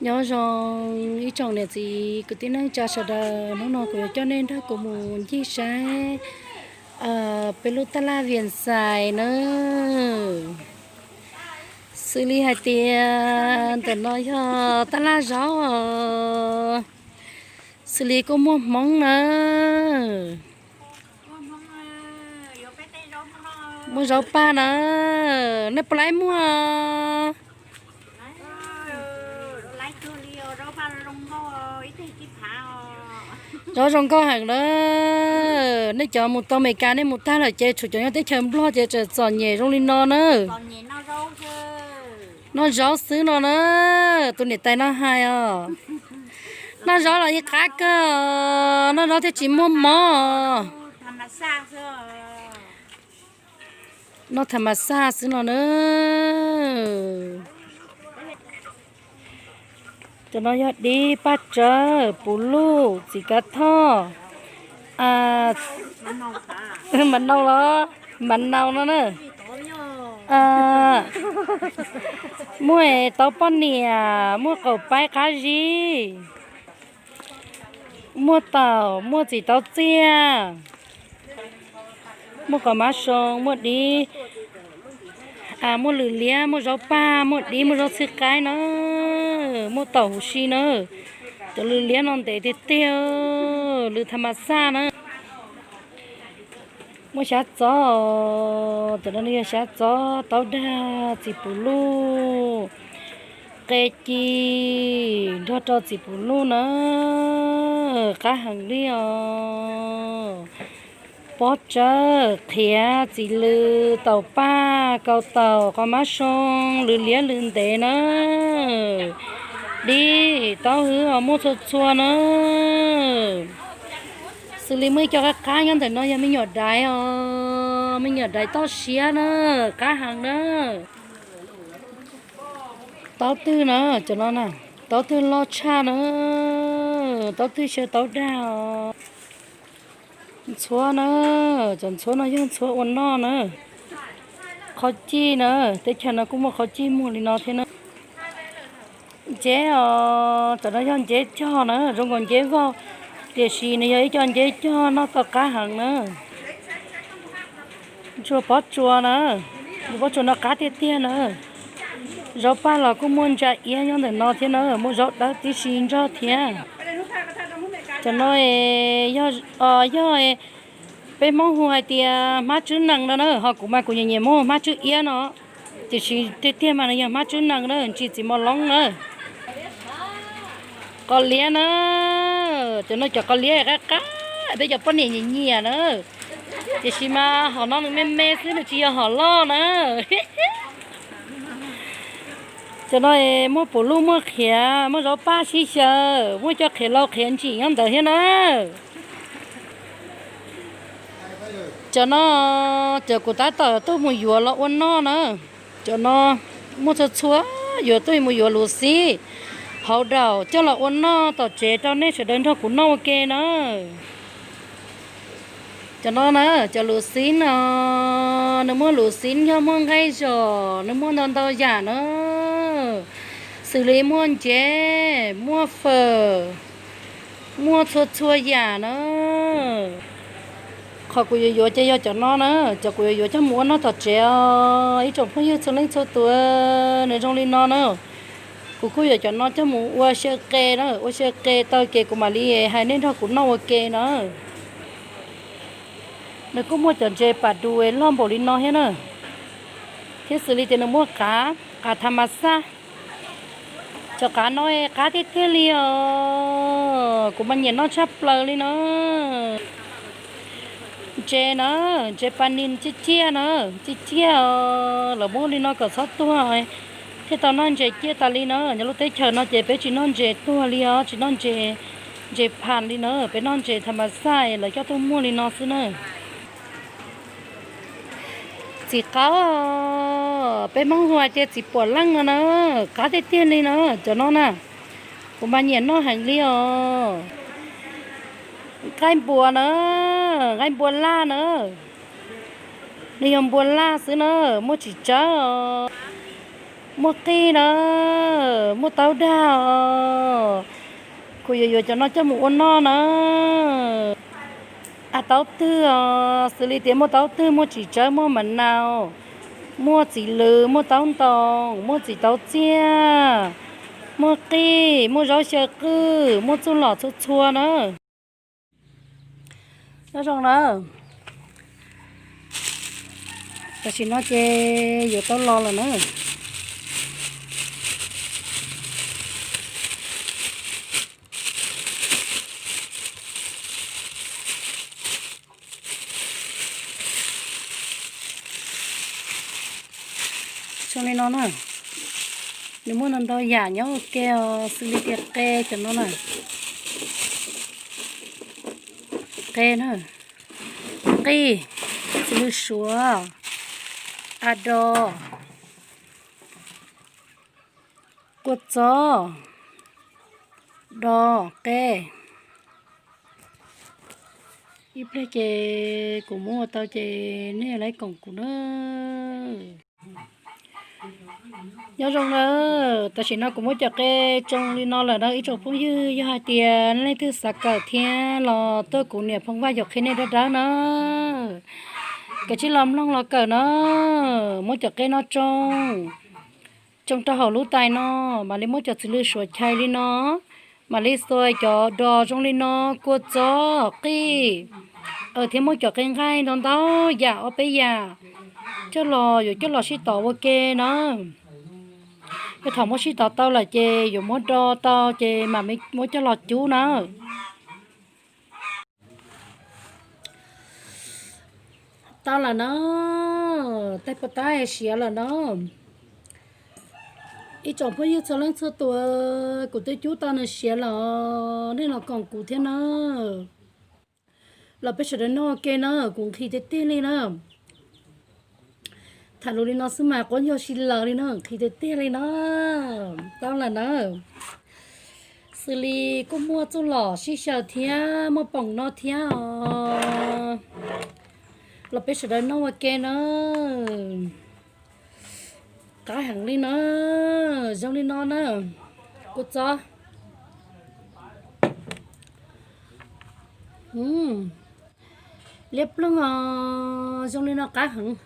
Nyob zoo ib tsoom niam txiv kwv tij neej tsa sawv daws, hnub no kuv yuav coj nej nrog kuv mus ncig saib peb lub taj laj Vias Xais nawb. Xws li hais tias ntawm no yog taj laj zaub os, xws li kuj muaj hmoob na, muaj zaub paj na, nej puas laib muag? Zaub zoo nkauj heev na. Nej cov mus tau Amelikas nej mus tag lawm ces tshuav cov nyob teb chaws Nplog ces tseem txom nyem zoo li no na. Noj zaub xwb no na, tus niam tais no hais os. Noj zaub los yeej qab kawg, noj zaub thiaj tsis muaj mob. Noj tham mas xaj xwb no na. Cov no yog dib, paj tsawb, puv luj, txiv kav thoj, mas nau los, mas nau no na. Muaj tauv poj niam, muaj qaum paib qab zib, muaj taum, muaj txiv tauv txiaj, muaj qos mab soo, muaj dib, muaj lws liab, muaj zaub paj, muaj dib, muaj zaub txhwb qaib na, muaj taum huv si na. Cov lws liab no ntev tiag tiag, lws tham mas xaj na. Muaj xyab txob, cov no yog xyab txob, taub dag, txiv puv luj, qe ci, nrog rau txiv puv luj na, qab heev li os. Pob tsawb, qhiav, txiv lws, taum paj, kaus taum, qos mab soo, lws liab lws ntev na. Dib, taub hwb os, muaj txhua txhua na. Xws li muaj ib co qab qab nyob ntawm no yog me nyuam daiv os, me nyuam daiv toj siab na, qab heev na. Taub twg na, cov no na, taub twg loj tshaj na, taub twg xyaw taub dag os. Ntxhuav na, cov ntxhuav no yog ntxhuav ua noj na. Qhov cij na, teb chaws no kuj muaj qhov cij muag li no thiab na. Nceb os, cov no yog nceb cog na, zoo nkaus nceb vog, tiam sis nws yog ib co nceb cog noj tau qab heev na. Ntsuag pob tsuas na, ntsuag pob tsuas no qab tiag tiag na. Zaub paj los kuj muaj ntsa iab nyob ntawm no thiab na, muaj zaub dawb tib si nrog thiab. Cov no yog, yog peb Hmoob hu hais tias hmab tswb nees no na, ho kuv mas kuv nyiam nyiam muab hmab tswb iab no, tiam sis tiag tiag mas nws yog hmab tswb nees na, ntsis txiv mos loob na. Qos liab na, cov no cov qos liab qab qab, peb cov poj niam nyiam nyiam na, tiam sis mas hom no nws me me xwb, nws tsis yog hom loj na. Cov no muaj puv luj, muaj qhiav, muaj zaub paj sib xyaw, muaj cov qhiav lau qhiav ntsim nyob ntawd thiab na. Cov no, cov kuv tab tom tuaj mus yuav los ua noj na. Cov no muaj txhua txhua, yuav tuaj mus yuav luv xib hauv daus coj los ua noj tom tsev rau nej sawv daws nrog kuv noj ua ke na. Cov no na, cov luv xib no, nws muaj luv xib, yog muaj nqaij zos, nws muaj ntau ntau yam na, xws li muaj nceb, muaj fawm, muaj txhua txhua yam na. Qhov kuv yuav yuav ces yog cov no na, cov kuv yuav yuav coj mus ua noj tom tsev os ib tsoom phooj ywg txhua leej txhua tus. Nws zoo li no na, kuv kuj yuav cov no coj mus ua xyaw qe na, ua xyaw qe tau ces kuv mam li hais nej nrog kuv noj ua ke na. Nws kuj muaj cov ntses pas dus loj npaum li no thiab na, thiab xws li tias nws muaj qav, qav tha mas xaj. Cov qav no qab tiag tiag li os, kuv mas nyiam noj tshaj plaws li na. Ntses na, ntses pas nis ciaj ciaj na, ciaj ciaj os, lawv muab li no kom txhob tuag thiaj tau noj ntses ciaj tas li na. Nyob lub teb chaws no ces peb tsis noj ntses tuag li os, tsis noj ntses, ntses phas li na, peb noj ntses tha mas xaj lawv coj tuaj muag li no xwb na. Txiv qaub, peb Hmoob hu hais tias txiv puam leej no na, qab tiag tiag li na, cov no na, kuv mas nyiam noj heev li os. Nqaij npua na, nqaij npua laj na, nws yog npua laj xwb na, muaj tsis tsawg os. Muaj qij na, muaj taub dag os, kuv yuav yuav cov no coj mus ua noj na. A, taub twg os, xws li tias muaj taub twg, muaj txiv tsawb, muaj mav nau, muaj txiv lws, muaj taub ntoo, muaj txiv taub txiaj, muaj qij, muaj zaub xyaw qwj, muaj txuj lom txhua txhua na. Nyob zoo na, tam sim no ces yuav tau los lawm na. Zoo li no na, nws muaj ntau ntau yam nyob ua ke os, xws li tias qe cov no na, qe na, qij, txiv lws suav, a do, kua txob, do, qe. Ib pliag ces kuv muab ua tau ces nej yuav laiv koom kuv na. Nyob zoo na, tam sim no kuv muab cov qe tsoo li no lawm na ib tsoom phooj ywg, yog hais tias leej twg xav kawm thiab los tuaj kuv niam Phoo Vaj yuav qhia nej dawb dawb na. Kav tsij los mloog los kawm na. Muab cov qe no tsoo, tsoo rau hauv lub tais no, mam li muab cov txiv lws suav chais li no, mam li xuas cov dos zoo li no, kua txob, qij, thiab muab cov qe nqaij ntau ntau yam ob peb yam coj los, yuav coj los sib tov ua ke na. Yog thaum muab sib tov tau lawm ces yuav muab do tau ces mam muab coj los cub na. Tau lawm na, tais puas tab siav lawm na. Ib tsoom phooj ywg txhua leej txhua tus, kuv twb cub tau nws siav lawm, nej los koom kuv thiab na. Los peb sawv daws noj ua ke na, kuv nqhis tiag tiag li na. Tham lus li no xwb mas quab ncaug si lawm li na, nqhis tiag tiag li na. Tau lawm na. Xws li kuj muaj txuj lom sib xyaw thiab muaj poom no thiab os. Los peb sawv daws noj ua ke na. Qab heev li na, zoo li no na, kua txob. Liab ploog os, zoo li no qab heev.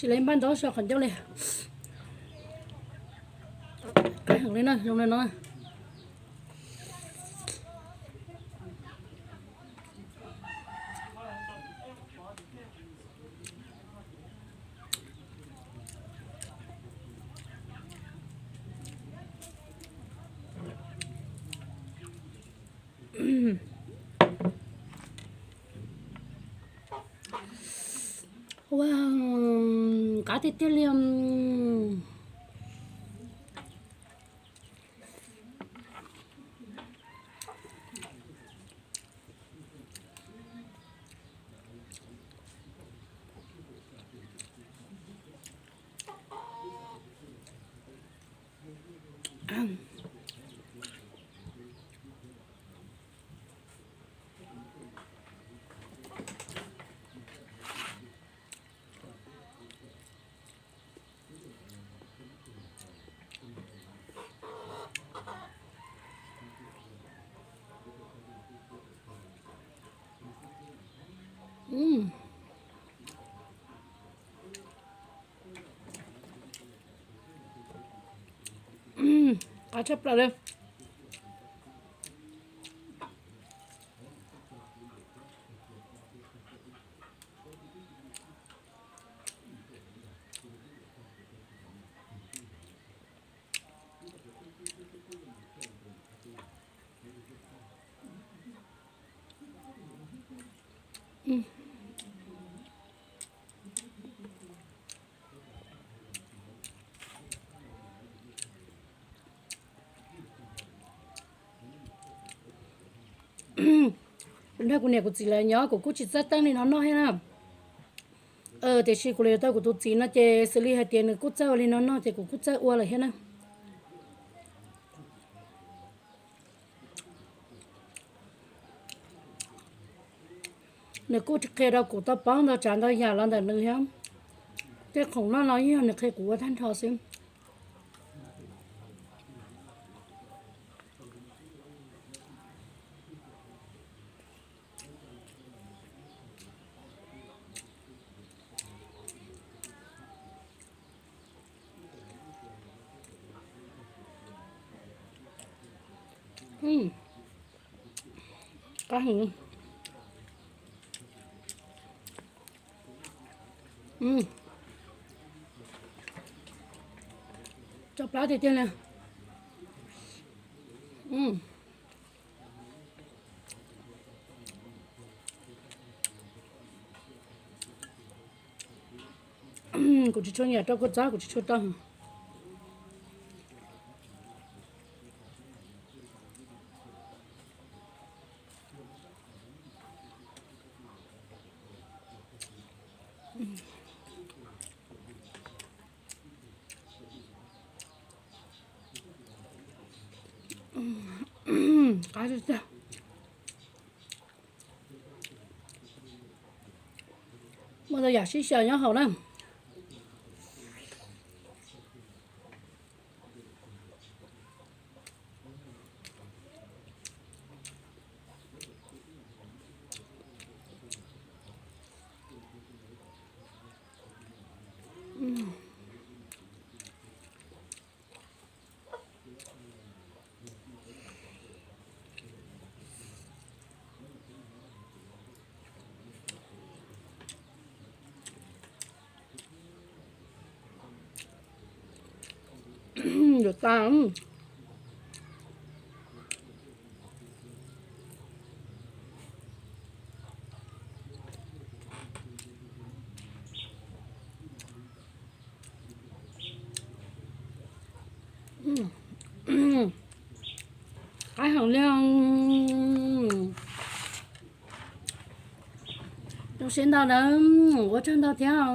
Tsis lawv npaj ntau so qhov ncauj li. Qab heev li na, zoo li no. Ua, qab tiag tiag li. Qab tshaj plaws li. Kuv nrog kuv niam kuv txiv lawv nyob kuv kuj tsis txawj teeb li no noj thiab na. Tiam sis kuv los yuav tau kuv tus txiv no ces xws li hais tias nws kuj txawj ua li no noj ces kuv kuj txawj ua lawm thiab na. Nws kuj qhia rau kuv tau paub ntau tsav ntau yam los ntawm nws thiab. Tej khoom noj no yeej yog nws qhia kuv ua tag nrho xwb. Qab heev. Tso plab tiag tiag li. Kuv tsis tshua nyiam rau kua txob, kuv tsis tshua tau. Qab tiag tiag. Muaj ntau yam sib xyaw nyob hauv na. Yuav tas. Qab heev li. Zoo siab ntau na, ua tsaug ntau thiab.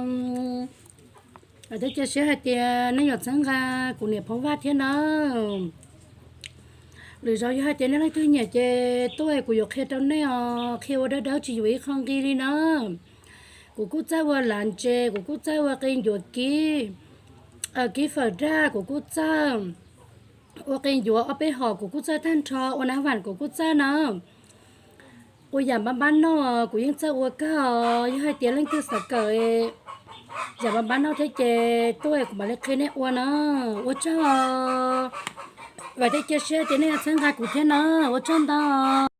Vam thiab cia siab hais tias nej yuav txhawb nqa kuv niam Phoob Vaj thiab na. Lwm zaus yog hais tias nej leej twg nyiam ces tuaj kuv yuav qhia rau nej os, qhia ua dawb dawb tsis yuav ib qho nqi li na. Kuv kuj txawj ua lav ntses, kuv kuj txawj ua qe ncuav kib, kib fawm daj kuv kuj txawj, ua qe ncuav ob peb hom kuv kuj txawj tag nrho, ua nav vam kuv kuj txawj na. Ua yam npab npab noj kuv yeej txawj ua kawg os, yog hais tias leej twg xav kawm yam npab npab noj thiab ces tuaj kuv mam li qhia nej ua na. Ua tsaug os. Vam thiab cia siab tias nej yuav txhawb nqa kuv thiab na. Ua tsaug ntau.